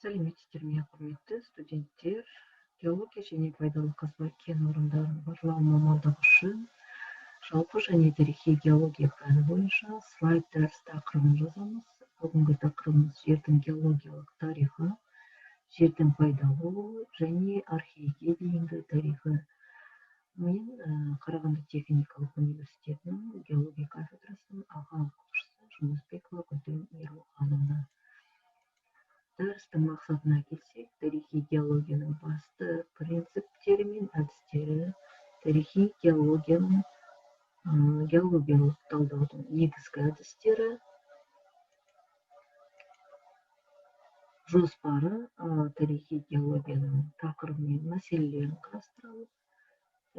Сәлеметсіздер ме, құрметті студенттер! Геология және пайдалы қазба кен орындарын барлау мамандығы үшін жалпы және тарихи геология пәні бойынша слайд дәріс тақырыбын жазамыз. Бүгінгі тақырыбымыз жердің геологиялық тарихы, жердің пайда болуы және архейге дейінгі тарихы. Мен Қарағанды техникалық университетінің геология кафедрасының аға оқытушысы Жұмысбекова Гүлден Ерлұхановна. Дәрістің мақсатына келсек, тарихи геологияның басты принциптері мен әдістері, тарихи геологияның геологиялық талдаудың негізгі әдістері, жоспары, тарихи геологияның тақырыбы мен мәселелерін қарастырамыз.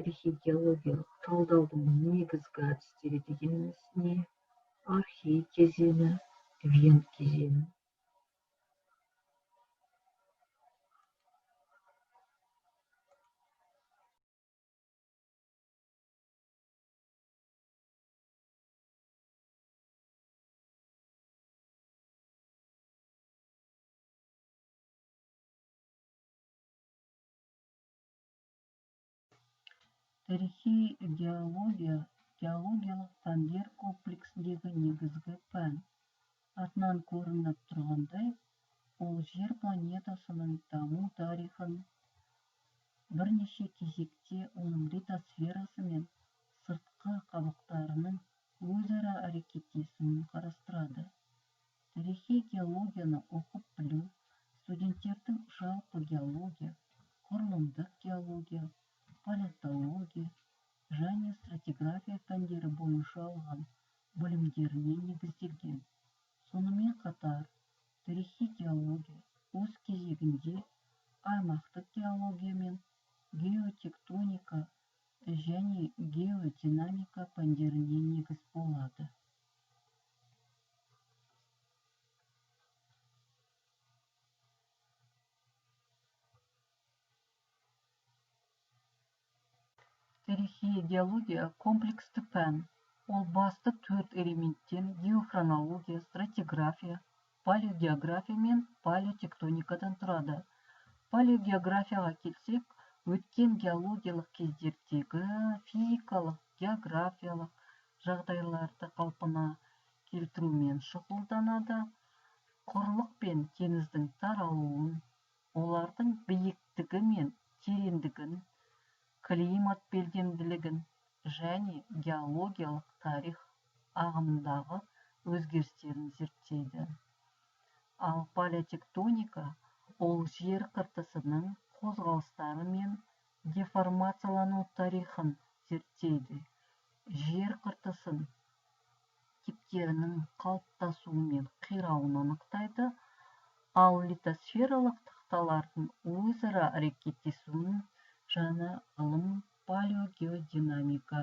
Тарихи геологиялық талдаудың негізгі әдістері дегеніміз не? Архей кезеңі, Вен кезеңі. Тарихи геология геологиялық пәндер комплексіндегі негізгі пән. Атынан көрініп тұрғандай, ол Жер планетасының даму тарихын бірнеше кезекте оның литосферасы мен сыртқы қабықтарының өзара әрекеттесуін қарастырады. Тарихи геологияны оқып білу студенттердің жалпы геология, құрылымдық геология, палеонтология және стратиграфия пәндері бойынша алған білімдеріне негізделген. Сонымен қатар, тарихи геология өз кезегінде аймақтық геология мен геотектоника және геодинамика пәндеріне негіз болады. Тарихи геология комплексті пән. Ол басты төрт элементтен геохронология, стратиграфия, палеогеография мен палеотектоникадан тұрады. Палеогеографияға келсек, өткен геологиялық кездердегі физикалық, географиялық жағдайларды қалпына келтірумен шұғылданады. Құрлық пен теңіздің таралуын, олардың биіктігі мен тереңдігін, климат белдемділігін және геологиялық тарих ағымындағы өзгерістерін зерттейді. Ал палеотектоника ол жер қыртысының қозғалыстары мен деформациялану тарихын зерттейді. Жер қыртысын типтерінің қалыптасуы мен қирауын анықтайды, ал литосфералық тақталардың өзара әрекеттесуін жаңа ғылым палеогеодинамика.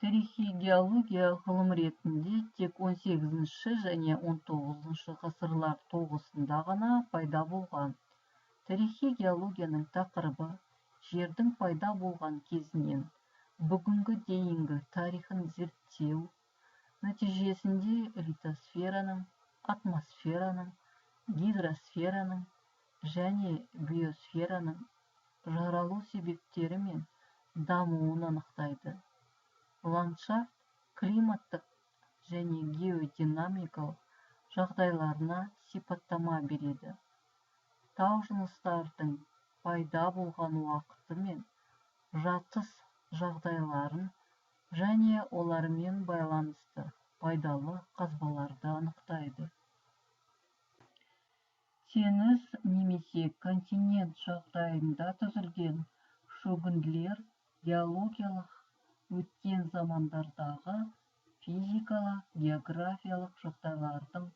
Тарихи геология ғылым ретінде тек 18 және 19 ғасырлар тоғысында ғана пайда болған. Тарихи геологияның тақырыбы жердің пайда болған кезінен бүгінгі дейінгі тарихын зерттеу, нәтижесінде литосфераның, атмосфераның, гидросфераның және биосфераның жаралу себептері мен дамуын анықтайды. Ландшафт климаттық және геодинамикалық жағдайларына сипаттама береді. Тау жыныстардың пайда болған уақыты мен жатыс жағдайларын және олармен байланысты пайдалы қазбаларды анықтайды. Теңіз немесе континент жағдайында түзілген шөгінділер геологиялық өткен замандардағы физикалық, географиялық жағдайлардың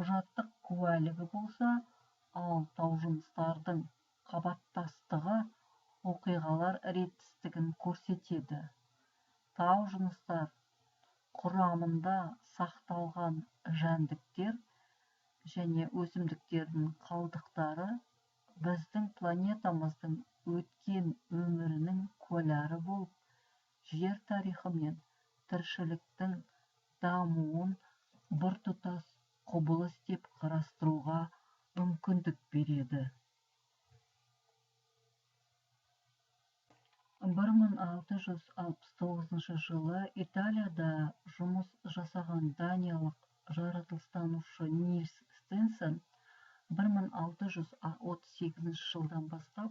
құжаттық куәлігі болса, ал таужыныстардың қабаттастығы оқиғалар ретсіздігін көрсетеді. Тау жыныстар құрамында сақталған жәндіктер және өсімдіктердің қалдықтары біздің планетамыздың өткен өмірінің куәлары болып, жер тарихы мен тіршіліктің дамуын біртұтас құбылыс деп қарастыруға Мүмкіндік береді. 1669 жылы Италияда жұмыс жасаған даниялық жаратылыстанушы Нильс Стенсен 1638 жылдан бастап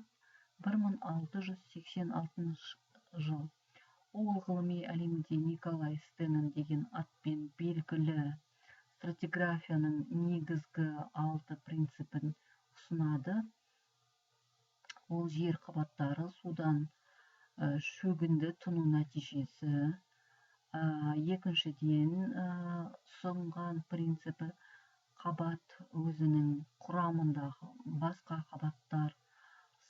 1686 жыл, ол ғылыми әлемде Николай Стенен деген атпен белгілі, стратиграфияның негізгі алты принципін ұсынады. Ол жер қабаттары судан шөгінді тұну нәтижесі. Екіншіден, ұсынған принципі: қабат өзінің құрамындағы басқа қабаттар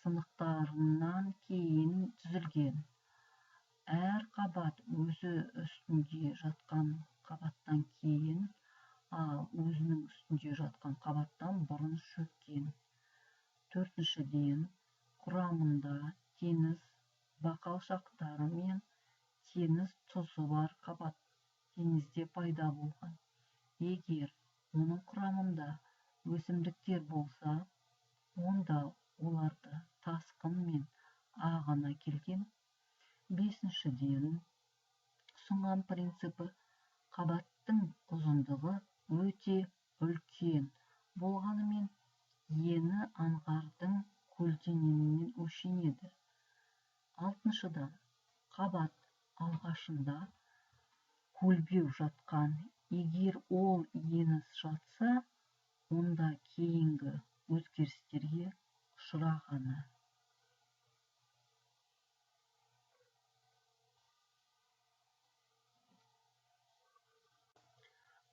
сынықтарынан кейін түзілген. Әр қабат өзі үстінде жатқан қабаттан кейін, ал өзінің үстінде жатқан қабаттан бұрын шөккен. Төртіншіден, құрамында теңіз бақалшақтары мен теңіз тұзы бар қабат теңізде пайда болған. Егер оның құрамында өсімдіктер болса, онда оларды тасқын мен ағын әкелген. Бесіншіден, ұсынған принципі: қабаттың ұзындығы өте үлкен болғанымен, ені аңғардың көлденеңімен өлшенеді. Алтыншыдан, қабат алғашында көлбеу жатқан. Егер ол ені жатса, онда кейінгі өзгерістерге ұшырағаны.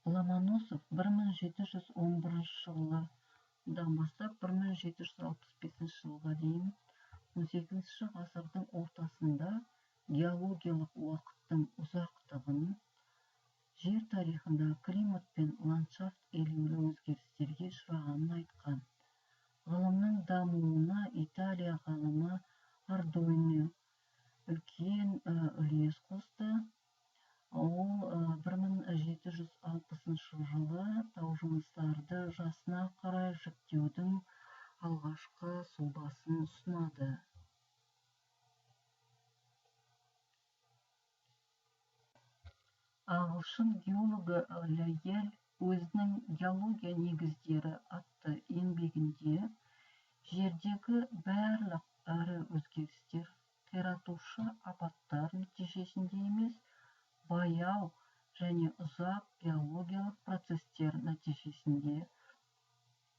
Ломоносов 1711 жылдан бастап 1765 жылға дейін 18 ғасырдың ортасында геологиялық уақыттың ұзақтығын, жер тарихында климат пен ландшафт елеулі өзгерістерге ұшырағанын айтқан. Ғылымның дамуына Италия ғалымы Ардуино үлкен үлес қосты. Ол 1760 жылы таужыныстарды жасына қарай жіктеудің алғашқы сұлбасын ұсынады. Ағылшын геологы Лайелл өзінің «Геология негіздері» атты еңбегінде жердегі барлық ірі өзгерістер қиратушы апаттар нәтижесінде емес, баяу және ұзақ геологиялық процестер нәтижесінде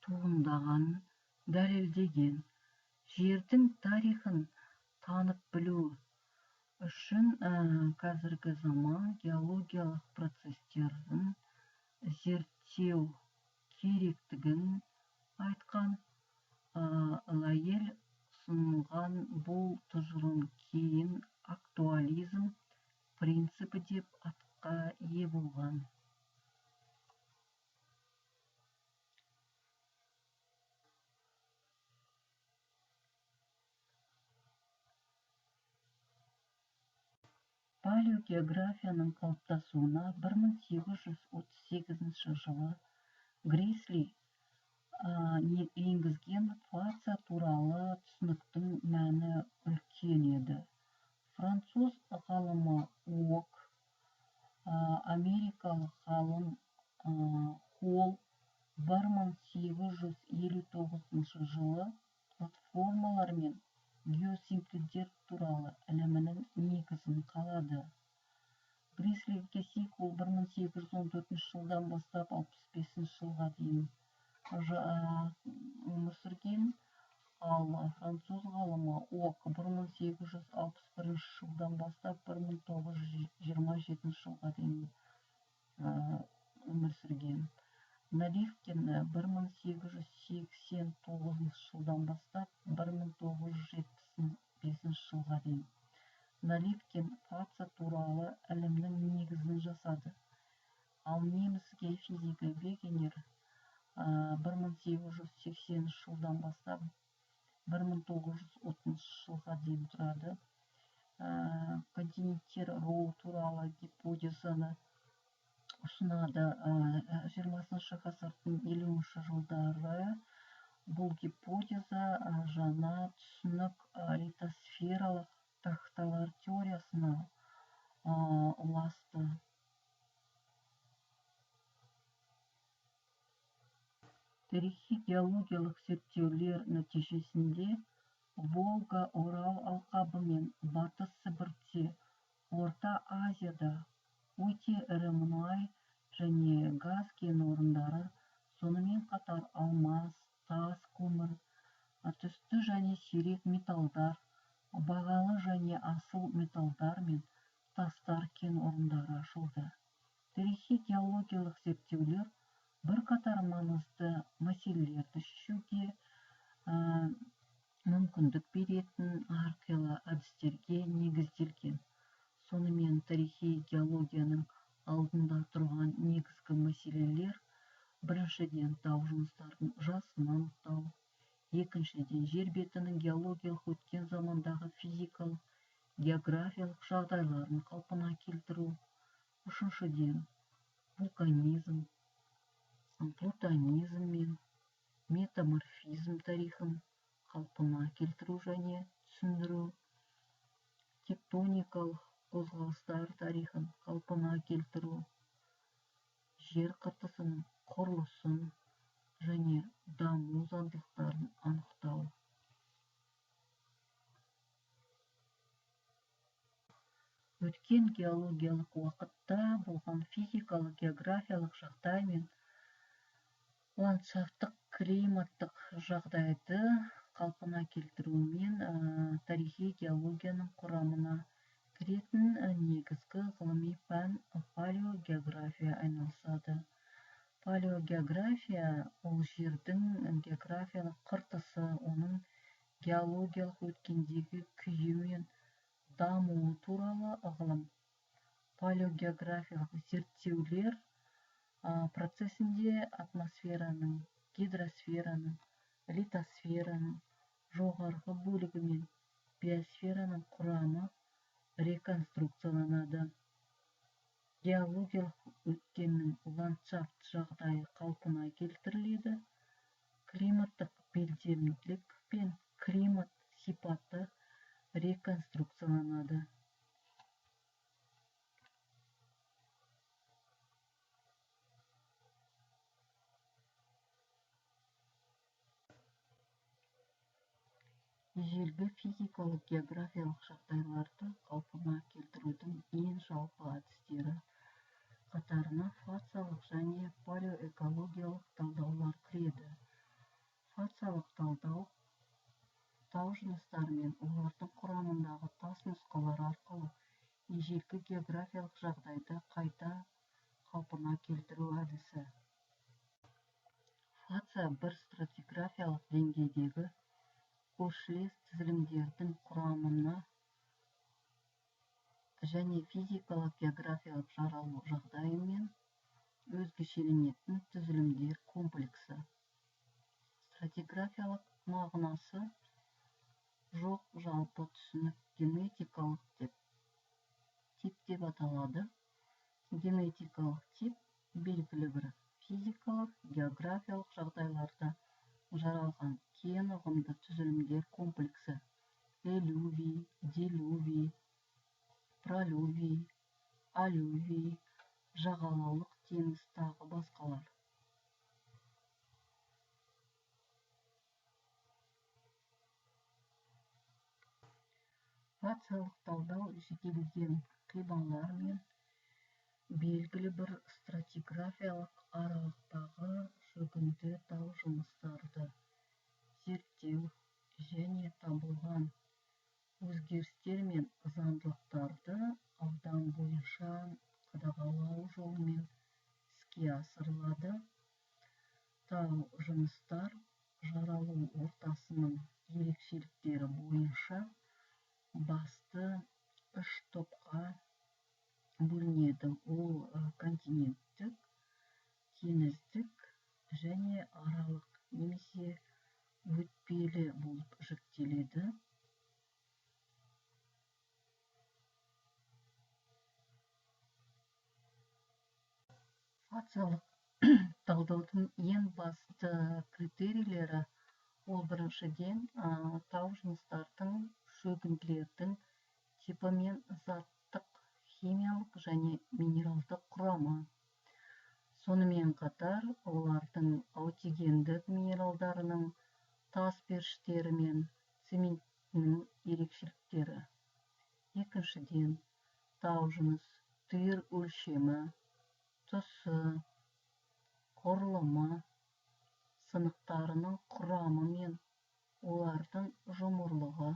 туындағанын дәлелдеген. Жердің тарихын танып білу үшін қазіргі заман геологиялық процестерін зерттеу керектігін айтқан. Лайелл ұсынған бұл тұжырым кейін актуализм принципі деп атқа ие болған. Палеогеографияның қалыптасуына 1838 жылы Грисли енгізген фация туралы түсініктің мәні үлкен еді. Француз ғалымы Ок, америкалық ғалым Холл 1859 жылы платформалар мен геосинклиндер туралы ілімінің негізін қалады. Грислиге ол 1814 жылдан бастап 65 жылға дейін өмір сүрген, ал француз ғалымы Ок 1861 жылдан бастап 1927 жылға дейін өмір сүрген. Наливкин 1889 жылдан бастап 1975 жылға дейін. Наливкин фация туралы ілімнің негізін жасады. Ал неміс геофизигі Вегенер 1880 жылдан бастап 1930 жылға дейін тұрады. Континенттер Роу туралы гипотезаны ұсынады. 20-ғасырдың 50 жылдары Бұл гипотеза жаңа түсінік литосфералық тақталар теориясына ұласты. Тарихи геологиялық зерттеулер нәтижесінде Волга-Орал алқабы мен Батыс Сібірде, Орта Азияда өте ірі мұнай және газ кен орындары, сонымен қатар алмаз, тас көмір, түсті және сирек металдар, бағалы және асыл металдар мен тастар кен орындары ашылды. Тарихи геологиялық зерттеулер бірқатар маңызды мәселелерді шешуге мүмкіндік беретін әрқилы әдістерге негізделген. Сонымен тарихи геологияның алдында тұрған негізгі мәселелер: біріншіден, тау жыныстарының жасын анықтау, екіншіден, жер бетінің геологиялық өткен замандағы физикалық, географиялық жағдайларын қалпына келтіру, үшіншіден, вулканизм, плутонизм мен метаморфизм тарихын қалпына келтіру және түсіндіру, тектоникалық қозғалыстар тарихын қалпына келтіру, жер қыртысының құрылысын және даму заңдылықтарын анықтау. Өткен геологиялық уақытта болған физикалық географиялық жағдай мен ландшафттық климаттық жағдайды қалпына келтірумен тарихи геологияның құрамына кіретін негізгі ғылыми пән палеогеография айналысады. Палеогеография ол жердің географиялық қыртысы, оның геологиялық өткендегі күйі мен дамуы туралы ғылым. Палеогеографиялық зерттеулер процесінде атмосфераның, гидросфераның, литосфераның жоғарғы бөлігі мен биосфераның құрамы реконструкцияланады. Геологиялық өткеннің ландшафт жағдайы қалпына келтіріледі, климаттық белдемділік пен климат сипаты реконструкцияланады. Ежелгі физикалық географиялық жағдайларды қалпына келтірудің ең жалпы әдістері қатарына фациялық және палеоэкологиялық талдаулар кіреді. Фациялық талдау тау жыныстары мен олардың құрамындағы тас нұсқалары арқылы ежелгі географиялық жағдайды қайта қалпына келтіру әдісі. Фация бір стратиграфиялық деңгейдегі көршілес тізілімдердің құрамына және физикалық географиялық жаралу жағдайымен өзгешеленетін түзілімдер комплексі. Стратиграфиялық мағынасы жоқ жалпы түсінік генетикалық тип деп аталады. Генетикалық тип белгілі бір физикалық, географиялық жағдайларда жаралған кен ұғымды түзілімдер комплексі: элювий, делювий, пролювий, алювий, жағалаулық теңіз тағы басқалар. Фациялық талдау жекелеген қималар мен белгілі бір стратиграфиялық аралықтағы шөгінді тау жыныстарды зерттеу және табылған өзгерістер мен заңдылықтарды аудан бойынша қадағалау жолымен іске асырылады. Тау жыныстар жаралу ортасының ерекшеліктері бойынша басты үш топқа бөлінеді. Ол континенттік, теңіздік және аралық немесе өтпелі болып жіктеледі. Фациялық талдаудың ең басты критерийлері Біріншіден, тау жыныстардың, шөгінділердің типі мен заттық, химиялық және минералдық құрамы. Сонымен қатар, олардың аутигендік минералдарының, тас періштері мен цементінің ерекшеліктері. Екіншіден, тау жыныс түйір өлшемі, түсі, құрылымы, сынықтарының құрамы мен олардың жұмырлығы,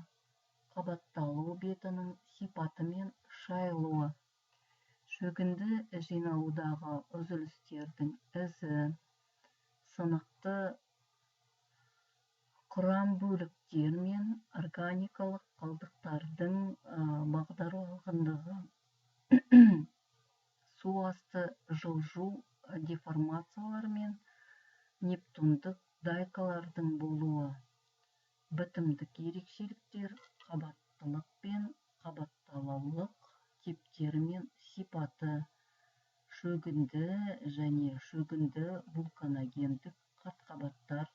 қабатталу бетінің сипаты мен шайылуы, шөгінді жиналудағы үзілістердің ізі, сынықты құрам бөліктер мен органикалық қалдықтардың бағдарланғандығы, су асты жылжу деформациялары мен нептундық дайкалардың болуы, бітімдік ерекшеліктер, қабаттылық пен қабатталулық типтері мен сипаты, шөгінді және шөгінді вулканогендік қат-қабаттар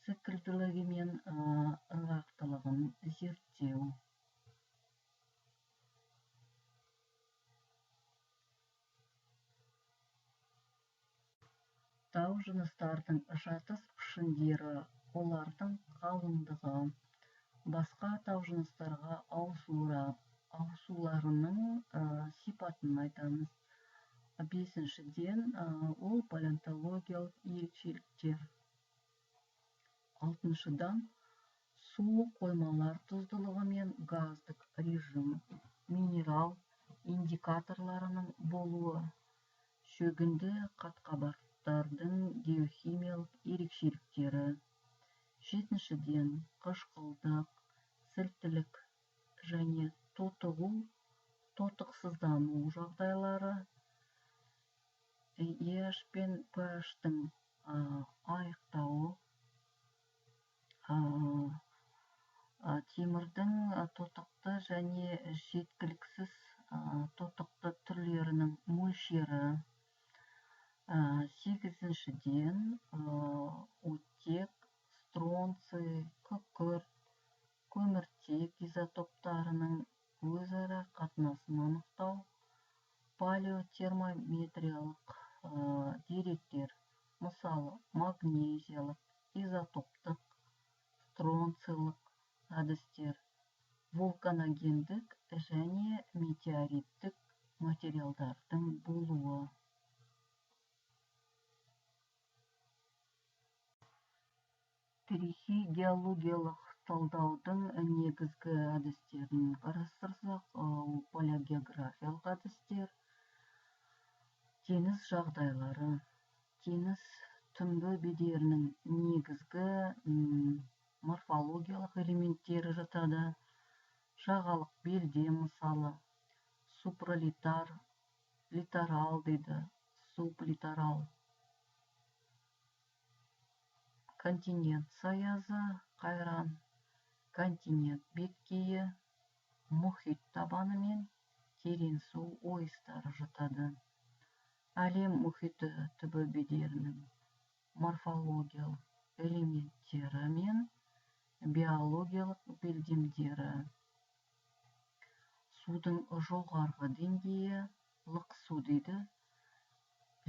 циклділігі мен ырғақтылығын зерттеу. Тау жыныстардың жатыс пішіндері, олардың қалыңдығы, басқа тау жыныстарға ауысуларының сипатын айтамыз. Бесіншіден, ол палеонтологиялық ерекшеліктер. Алтыншыдан, су қоймалар тұздылығы мен газдық режим, минерал индикаторларының болуы, шөгінді қат-қабаттардың геохимиялық ерекшеліктері. Жетіншіден, қышқылдық, сілтілік және тотығу, тотықсыздану жағдайлары, EH пен pH-тің айықтауы, темірдің тотықты және жеткіліксіз тотықты түрлерінің мөлшері. Сегізіншіден, оттек, стронций, күкірт, көміртек изотоптарының өзара қатынасын анықтау, палеотермометриялық деректер, мысалы, магнезиялық, изотоптық, стронцийлық әдістер, вулканогендік және метеориттік материалдардың болуы. Тарихи геологиялық талдаудың негізгі әдістерін қарастырсақ, ол палеогеографиялық әдістер, теңіз жағдайлары, теңіз түнгі бедерінің негізгі морфологиялық элементтері жатады, жағалық белдем, мысалы, супралитар, литорал дейді, сублиторал, континент саязы, қайран, континент беткейі, мұхит табаны мен терең су ойыстары жатады. Әлем мұхиты түбі бедерінің морфологиялық элементтері мен биологиялық белдемдері. Судың жоғарғы деңгейі лық су дейді,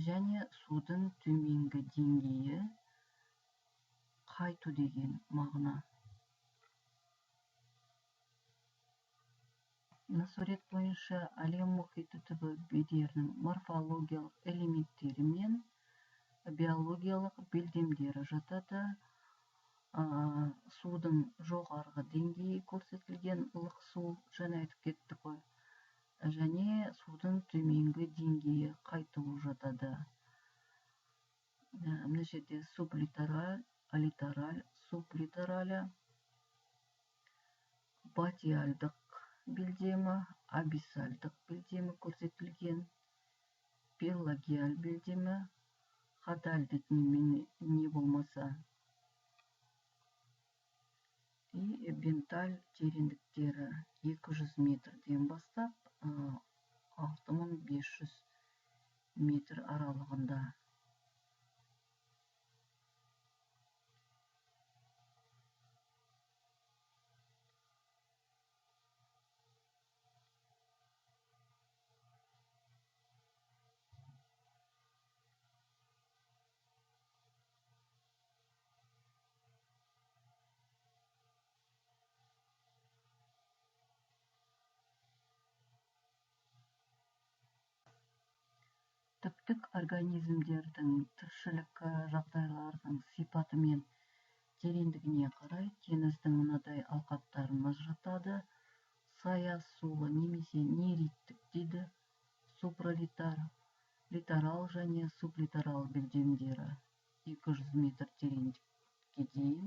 және судың төменгі деңгейі қайту деген мағына. Мына сурет бойынша әлем мұхиты түбі бедерінің морфологиялық элементтері мен биологиялық белдемдері жатады. Судың жоғарғы деңгейі көрсетілген лық су, жаңа айтып кеттік қой, және судың төменгі деңгейі қайтуы жатады. Мына жерде сублитораль, литораль, сублиторалі, батиальдық белдемі, абиссальдық белдемі көрсетілген, пелагиаль белдемі, хадаль дейтін не болмаса, и бенталь тереңдіктері 200 метрден бастап 6500 метр аралығында. Түптік организмдердің тіршілік жағдайларының сипаты мен тереңдігіне қарай теңіздің мынадай алқаптарын ажыратады: саяз сулы немесе нериттік дейді, супралитор, литорал және сублиторал белдемдері 200 метр тереңдікке дейін,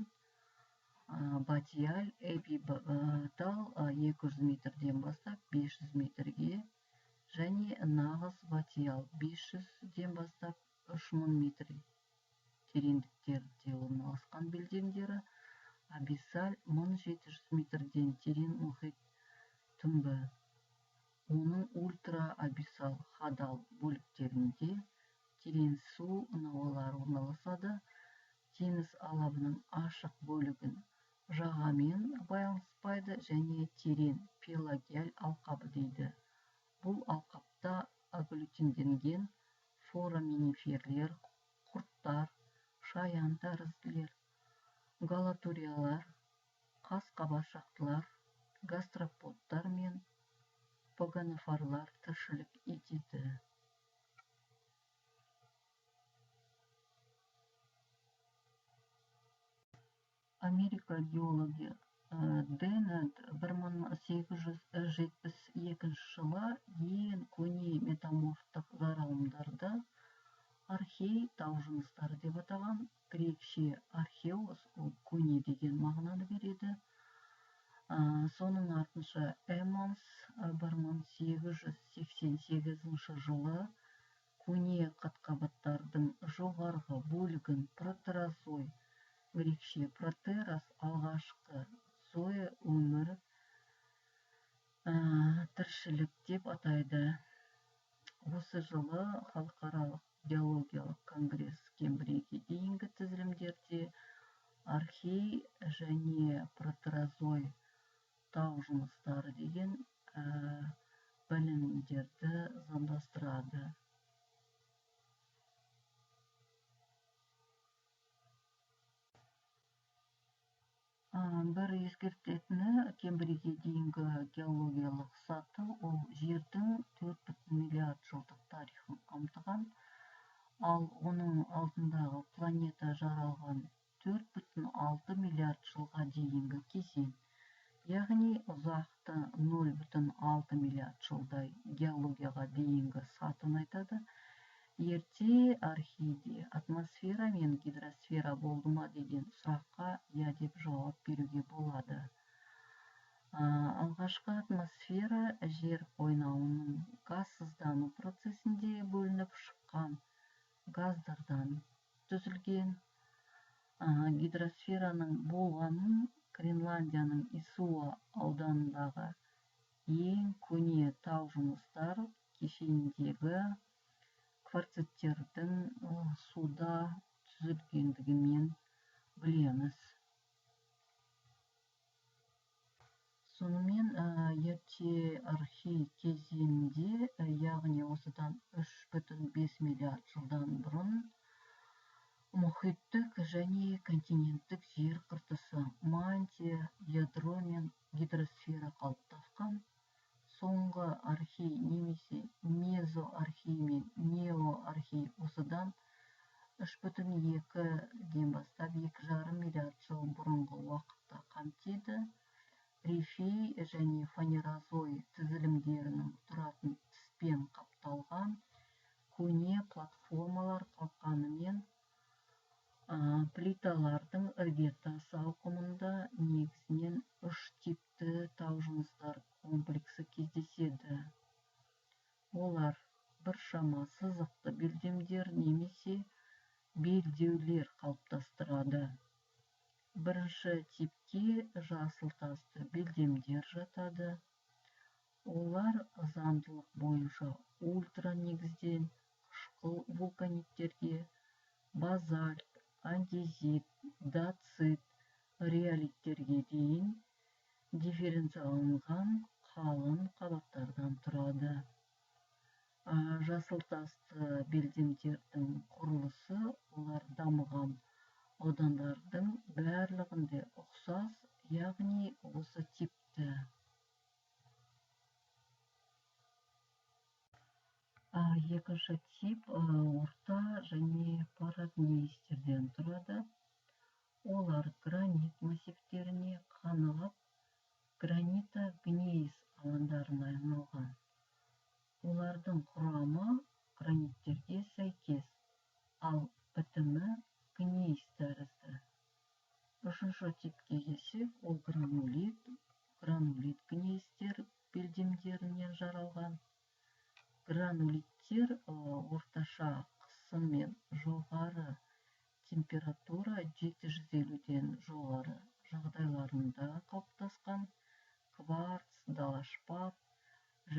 батиаль, эпибатал 200 метрден бастап 500 метрге және нағыз батиал 500-ден бастап 3000 метр тереңдіктерде орналасқан белдемдері, абиссаль 1700 метрден терең мұхит түбі, оның ультра-абиссал хадал бөліктерінде терең су науалары орналасады. Теңіз алабының ашық бөлігін жағамен байланыспайды және терең пелагиаль алқабы дейді. Бұл алқапта агглютинденген фораминиферлер, құрттар, шаян тәрізділер, галатуриялар, қас-қабыршақтылар, гастроподтар мен погонофорлар тіршілік етеді. Америка геологи Деннет 1872 жылы ең көне метаморфтық жаралымдарды архей тау жыныстары деп атаған. Грекше археос ол көне деген мағынаны береді. Соның артынша Эммонс 1888 жылы көне қатқабаттардың жоғарғы бөлігін протерозой, грекше протерос алғашқы, зоя өмір, тіршілік деп атайды. Осы жылы халықаралық геологиялық конгресс Кембрийге дейінгі тізілімдерде архей және протерозой тау жыныстары деген білімдерді заңдастырады. Бір ескертетіні, Кембрийге дейінгі геологиялық саты ол жердің 4,5 миллиард жылдық тарихын қамтыған, ал оның алдындағы планета жаралған 4,6 миллиард жылға дейінгі кезең, яғни ұзақты 0,6 миллиард жылдай геологияға дейінгі сатыны айтады. Ерте архейде атмосфера мен гидросфера болды ма деген сұраққа иә деп жауап беруге болады. Алғашқы атмосфера жер қойнауының газсыздану процесінде бөлініп шыққан газдардан түзілген. Гидросфераның болғанын Гренландияның Исуа ауданындағы ең көне тау жыныстар кешеніндегі кварциттердің суда түзілгендігімен білеміз. Сонымен ерте архей кезеңінде, яғни осыдан 3,5 миллиард жылдан бұрын мұхиттік және континенттік жер қыртысы, мантия, ядро мен гидросфера қалыптасқан. Соңғы архей немесе мезоархей мен неоархей осыдан 3,2-ден бастап 2,5 миллиард жыл бұрынғы уақытта қамтиды. Рифей және фанерозой тізілімдерінің тұратын тіспен қапталған көне платформалар қалқанымен плиталардың іргетас ауқымында негізінен үш типті тау жыныстар комплексі кездеседі. Олар біршама сызықты белдемдер немесе белдеулер қалыптастырады. Бірінші типке жасыл тасты белдемдер жатады. Олар заңдылық бойынша ультра негізден қышқыл вулканиттерге, базальт, андезит, дацит, риолиттерге дейін дифференциаланған қалың қабаттардан тұрады. Жасыл тасты белдемдердің құрылысы олар дамыған аудандардың барлығында ұқсас, яғни осы типті. Екінші тип орта және парагнейстерден тұрады. Олар гранит массивтеріне қанығып, гранито-гнейс алаңдарына айналған. Олардың құрамы граниттерге сәйкес, ал бітімі гнейс тәрізді. Үшінші типке келсек, ол гранулит, гранулит гнейстер белдемдерінен жаралған. Гранулиттер орташа қысым мен жоғары температура 750-ден жоғары жағдайларында қалыптасқан кварц, далашпат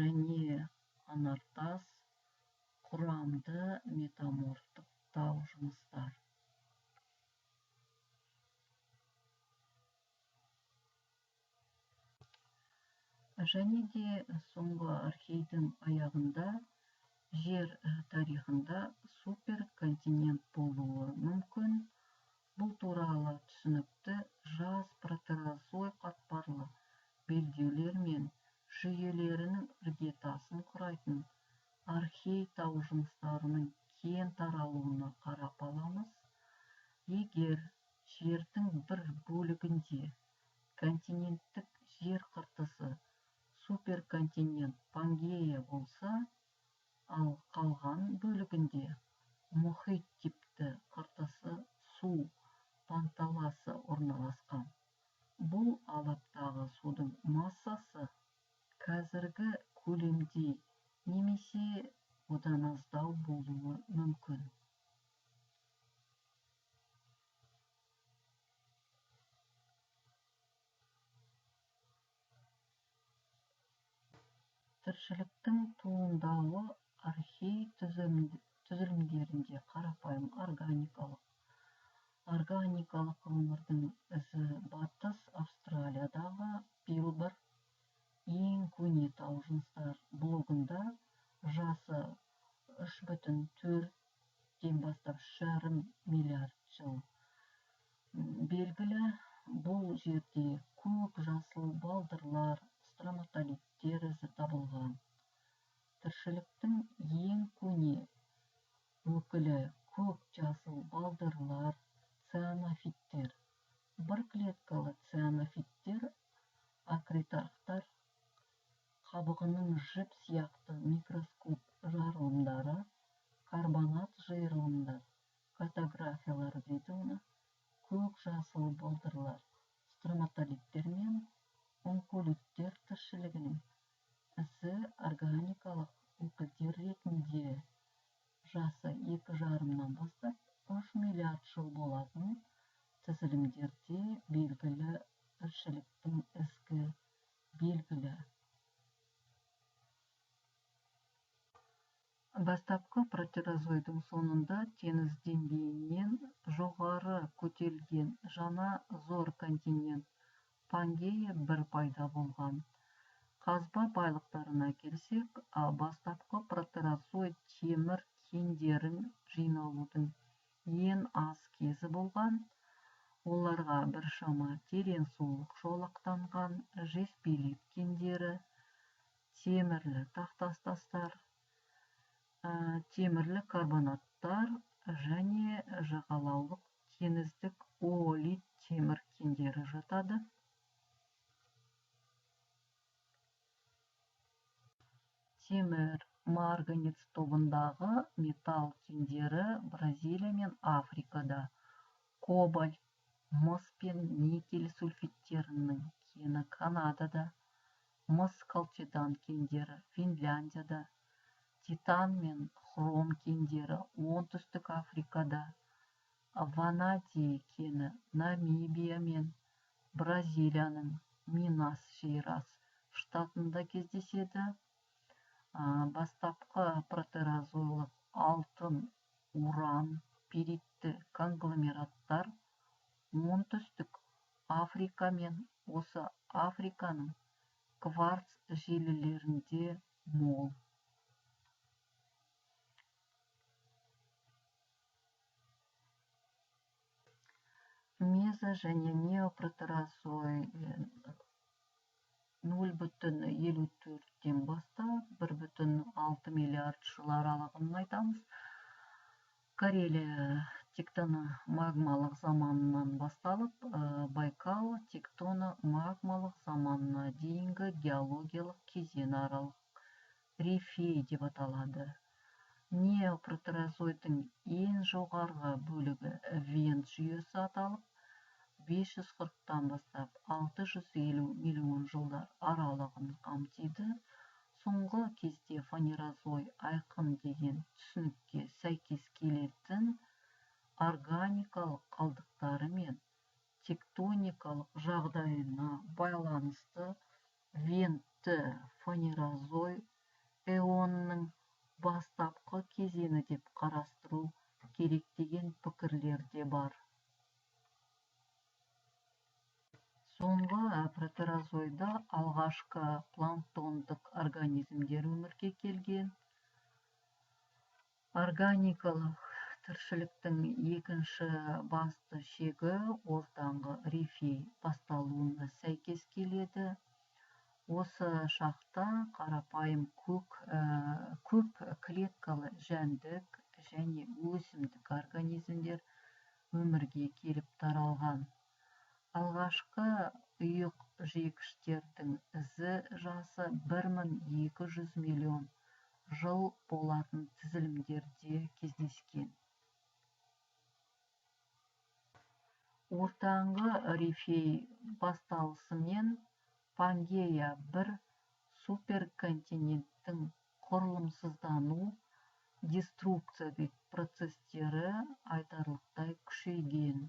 және анартаз құрамды метаморфтық тау жыныстар. Және де соңғы архейдің аяғында жер тарихында суперконтинент болуы мүмкін. Бұл туралы түсінікті жас протерозой қатпарлы белдеулер мен жүйелерінің іргетасын құрайтын архей тау жыныстарының кең таралуына қарап аламыз. Егер жердің бір бөлігінде континенттік жер қыртысы суперконтинент Пангея болса, ал қалған бөлігінде мұхит типті қыртысы су панталасы орналасқан. Бұл алаптағы судың массасы қазіргі көлемдей немесе одан аздау болуы мүмкін. Тіршіліктің туындауы архей түзілімдерінде қарапайым органикалық өмірдің ізі Батыс Австралиядағы Пилбар ең көне тау жыныстар блогында жасы 3,4-тен бастап 3,5 миллиард жыл белгілі. Бұл жерде көк жасыл балдырлар, строматолиттер ізі табылған. Тіршіліктің ең көне өкілі көк жасыл балдырлар, цианофиттер. Бір клеткалы цианофиттер акритархтар қабығының жіп сияқты микроскоп жарылымдары, карбонат жиырылымдар, катаграфиялар дейді оны, көк жасыл балдырлар, строматолиттер мен онколиттер тіршілігінің ізі органикалық өкілдер ретінде жасы 2,5-нан бастап 3 миллиард жыл болатын тізілімдерде белгілі тіршіліктің ізгі белгілі. Бастапқы протерозойдың соңында теңіз деңгейінен жоғары көтерілген жаңа зор континент Пангея бір пайда болған. Қазба байлықтарына келсек, бастапқы протерозой темір кендерін жиналудың ең аз кезі болған. Оларға біршама терең сулық жолақтанған жезпелит кендері, темірлі тақтастастар, темірлі карбонаттар және жағалаулық теңіздік оолит темір кендері жатады. Темір, марганец тобындағы металл кендері Бразилия мен Африкада, кобальт, мыс пен никель сульфидтерінің кені Канадада, мыс колчедан кендері Финляндияда, титан мен хром кендері Оңтүстік Африкада, ванадий кені Намибия мен Бразилияның Минас-Жерас штатында кездеседі. Бастапқы протерозойлық алтын, уран, пиритті конгломераттар Оңтүстік Африка мен осы Африканың кварц желілерінде мол. Мезо және неопротерозойдың 0,54-тен бастап 1,6 миллиард жыл аралығын айтамыз. Карелия тектоно-магмалық заманынан басталып, Байкал тектоно-магмалық заманына дейінгі геологиялық кезең аралық рифей деп аталады. Неопротерозойдың ең жоғарғы бөлігі вент жүйесі аталып, 540-тан бастап 650 миллион жылдар аралығын қамтиды. Соңғы кезде фанерозой айқын деген түсінікке сәйкес келетін органикалық қалдықтары мен тектоникалық жағдайына байланысты вентті фанерозой эонының бастапқы кезеңі деп қарастыру керек деген пікірлер де бар. Соңғы протерозойда алғашқы планктондық организмдер өмірге келген. Органикалық тіршіліктің екінші басты шегі ортаңғы рифей басталуына сәйкес келеді. Осы шақта қарапайым көп клеткалы жәндік және өсімдік организмдер өмірге келіп таралған. Алғашқы ұйық жегіштердің ізі жасы 1200 миллион жыл болатын тізілімдерде кездескен. Ортаңғы рифей басталысымен Пангея бір суперконтиненттің құрылымсыздану, деструкция процестері айтарлықтай күшейген.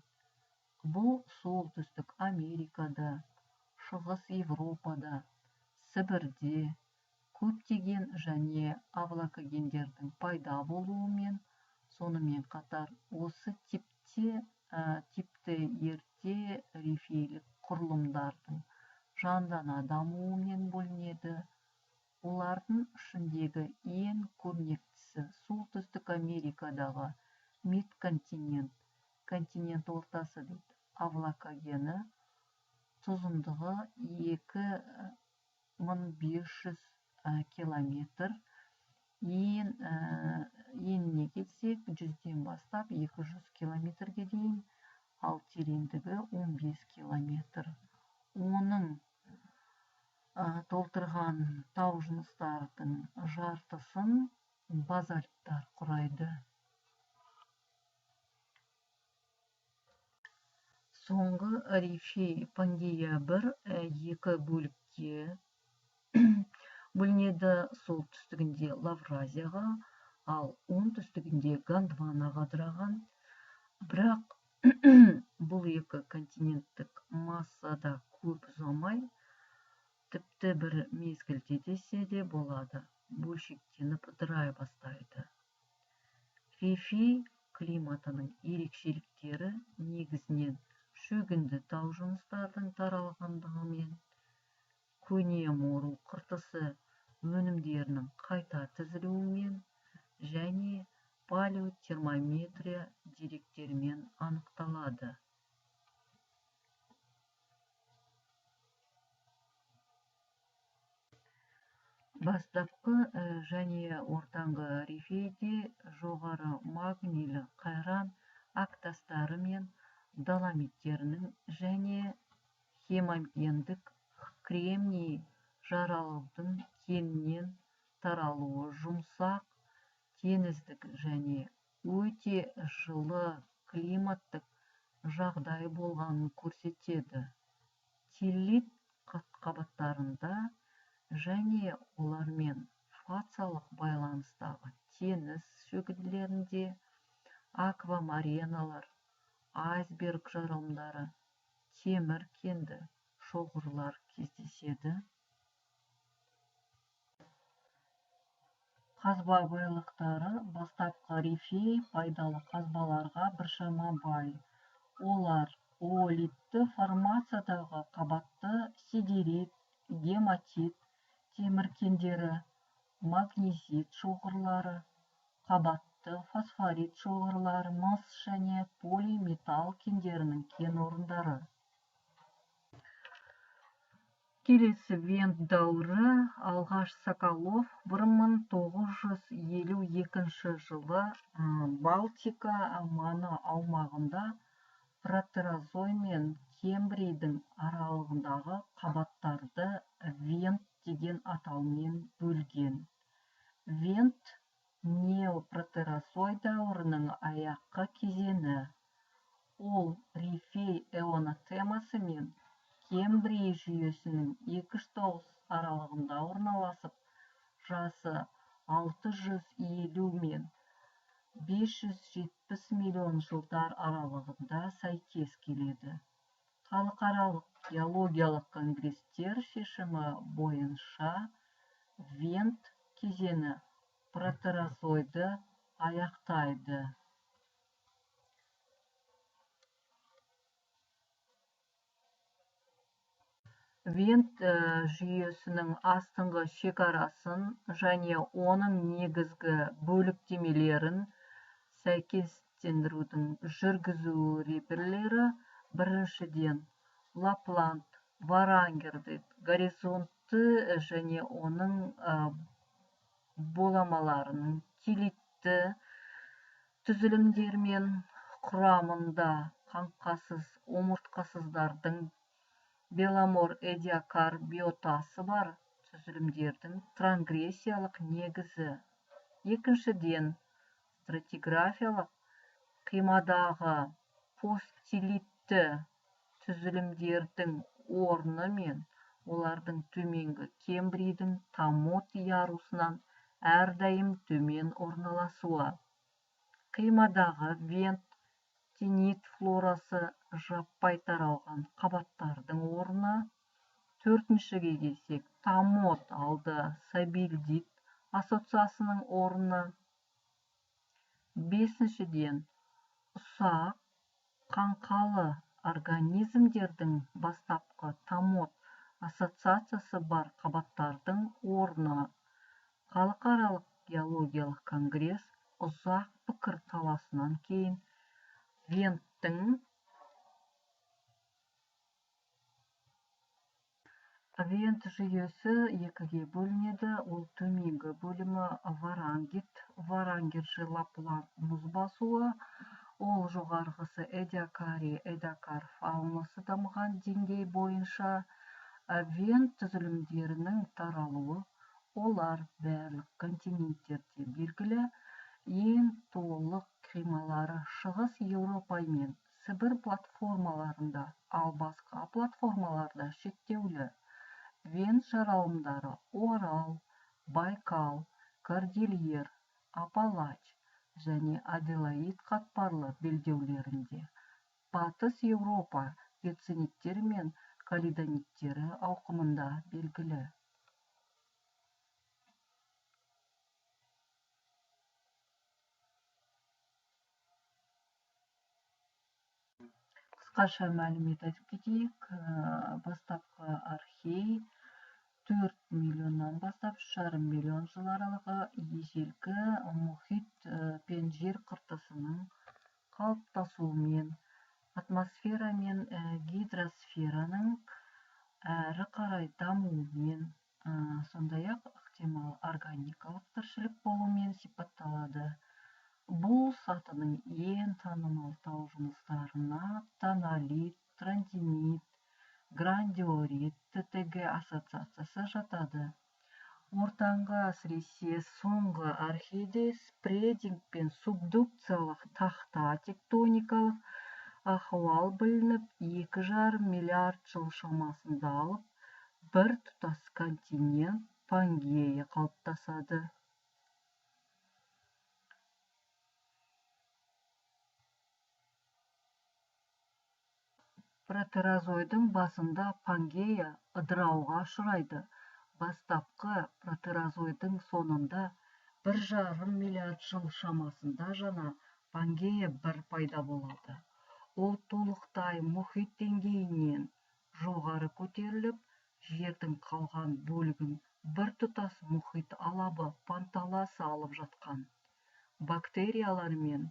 Бұл Солтүстік Америкада, Шығыс Европада, Сібірде көптеген және авлакогендердің пайда болуымен, сонымен қатар осы типті ерте рифейлік құрылымдардың жандана дамуымен бөлінеді. Олардың ішіндегі ең көрнектісі Солтүстік Америкадағы мидконтинент, континент ортасы дейді, авлакогені, ұзындығы 2500 километр, еніне келсек 100-ден бастап 200 километрге дейін, ал тереңдігі 15 километр. Оның толтырған тау жыныстардың жартысын базальттар құрайды. Соңғы рифей Пангея бір екі бөлікке бөлінеді. Солтүстігінде Лавразияға, ал оңтүстігінде Гондванаға ыдыраған. Бірақ бұл екі континенттік массада көп ұзамай, тіпті бір мезгілде десе де болады, бөлшектеніп ыдырай бастайды. Рифей климатының ерекшеліктері негізінен шөгінді тау жыныстардың таралғандығымен, көне мору қыртысы өнімдерінің қайта тізілуімен және палеотермометрия деректерімен анықталады. Бастапқы және ортаңғы рифейде жоғары магнийлі қайран әктастары мен доломиттерінің және хемогендік кремний жаралудың кеңінен таралуы жұмсақ теңіздік және өте жылы климаттық жағдай болғанын көрсетеді. Теллит қабаттарында және олармен фациялық байланыстағы теңіз шөгінділерінде аквамареналар, айсберг жарылымдары, темір кенді шоғырлар кездеседі. Қазба байлықтары бастапқы рифей пайдалы қазбаларға біршама бай. Олар оолитті формациядағы қабатты сидерит, гематит, темір кендері, магнезит шоғырлары, қабатты фосфорит шоғырлары, мыс және полиметалл кендерінің кен орындары. Келесі венд дәуірі. Алғаш Соколов 1952 жылы Балтика маңы аумағында протерозой мен кембрийдің аралығындағы қабаттарды венд деген атаумен бөлген. Венд неопротерозой дәуірінің аяққы кезеңі. Ол рифей эоны темасы мен кембрий жүйесінің 2-9 аралығында орналасып, жасы 650 мен 570 миллион жылдар аралығында сәйкес келеді. Халықаралық геологиялық конгресстер шешімі бойынша венд кезеңі протерозойды аяқтайды. Венд жүйесінің астыңғы шекарасын және оның негізгі бөліктемелерін сәйкестендірудің жүргізу реперлері: біріншіден, Лапланд Варангердит горизонтты және оның боламаларының телитті түзілімдермен құрамында қаңқасыз омыртқасыздардың беломор эдиакар биотасы бар түзілімдердің трангрессиялық негізі. Екіншіден, стратиграфиялық қимадағы посттелитті түзілімдердің орны мен олардың төменгі кембрийдің томот ярусынан әрдайым төмен орналасуы. Қимадағы венд тенит флорасы жаппай таралған қабаттардың орны. Төртіншіге келсек, томот алды сабельдит ассоциациясының орны. Бесіншіден, ұсақ қаңқалы организмдердің бастапқы томот ассоциациясы бар қабаттардың орны. Халықаралық геологиялық конгресс ұзақ пікір таласынан кейін венд жүйесі екіге бөлінеді. Ол төменгі бөлімі варангит, варангер Лапланд мұз басуы, ол жоғарғысы эдиакари, эдиакар фаунасы дамыған деңгей бойынша. Венд түзілімдерінің таралуы, олар барлық континенттерде белгілі, ең толық қималары Шығыс Еуропа мен Сібір платформаларында, ал басқа платформаларда шектеулі. Венд жаралымдары Орал, Байкал, Кордильер, Апалач және Аделаид қатпарлы белдеулерінде, Батыс Еуропа герциниттері мен каледониттері ауқымында белгілі. Қысқаша мәлімет айтып кетейік. Бастапқы архей 4 миллионнан бастап 3,5 миллион жыл аралығы ежелгі мұхит пен жер қыртысының қалыптасуымен, атмосфера мен гидросфераның әрі қарай дамуымен, сондай-ақ ықтимал органикалық тіршілік болуымен сипатталады. Бұл сатының ең танымал тау жыныстарына тонолит, трандинит, грандиорит, ТТГ ассоциациясы жатады. Ортаңғы, әсіресе соңғы архейде спрединг пен субдукциялық тақта тектоникалық ахуал білініп, 2,5 миллиард жыл шамасында алып, бір тұтас континент Пангея қалыптасады. Протерозойдың басында Пангея ыдырауға ұшырайды. Бастапқы протерозойдың соңында 1,5 миллиард жыл шамасында жаңа Пангея бір пайда болады. Ол толықтай мұхит деңгейінен жоғары көтеріліп, жердің қалған бөлігін біртұтас мұхит алабы Панталаса алып жатқан. Бактериялар мен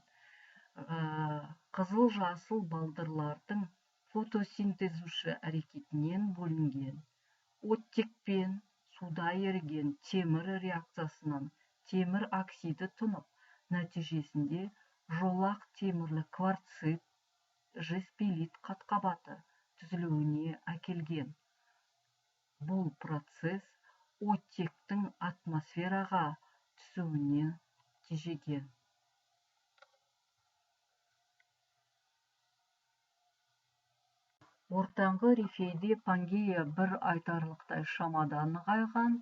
қызыл-жасыл балдырлардың фотосинтезуші әрекетінен бөлінген. Оттекпен суда еріген темір реакциясынан темір оксиді тұнып, нәтижесінде жолақ темірлі кварцит, жезпелит қатқабаты түзілуіне әкелген. Бұл процесс оттектің атмосфераға түсуіне тежеген. Ортаңғы рифейде Пангея бір айтарлықтай шамада нығайған.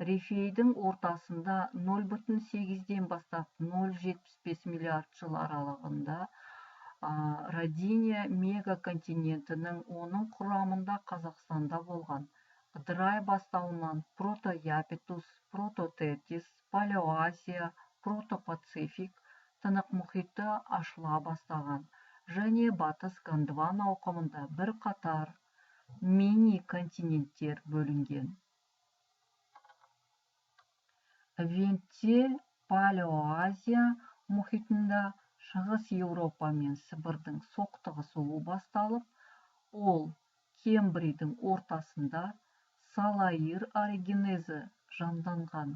Рифейдің ортасында 0,8-ден бастап 0,75 миллиард жыл аралығында Родиния мегаконтинентінің, оның құрамында Қазақстанда болған Ыдырай бастауынан Прото-Япетус, Прото-Тетис, Палеоазия, Прото-Пацифик тынық мұхиты ашыла бастаған және Батыс Гондвана ауқымында бірқатар мини-континенттер бөлінген. Вендте Палеоазия мұхитында Шығыс Еуропа мен Сібірдің соқтығысуы басталып, ол Кембрийдің ортасында Салаир орогенезі жанданған,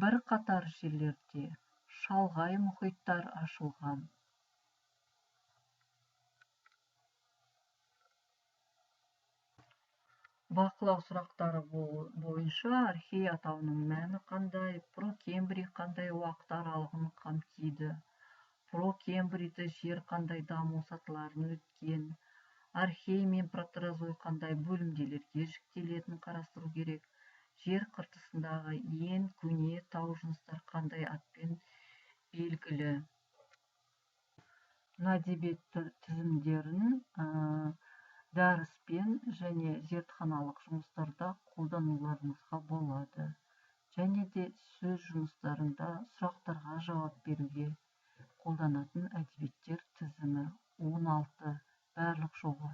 бірқатар жерлерде шалғай мұхиттар ашылған. Бақылау сұрақтары бойынша архей атауының мәні қандай, прокембрий қандай уақыт аралығын қамтиды, прокембрийді жер қандай даму сатыларын өткен, архей мен протерозой қандай бөлімделерге жіктелетінін қарастыру керек, жер қыртысындағы ең көне тау жыныстар қандай атпен белгілі. Әдебиет тізімдерін дәріспен және зертханалық жұмыстарда қолдануларыңызға болады. Және де сөз жұмыстарында сұрақтарға жауап беруге қолданатын әдебиеттер тізімі 16, барлық жоғы.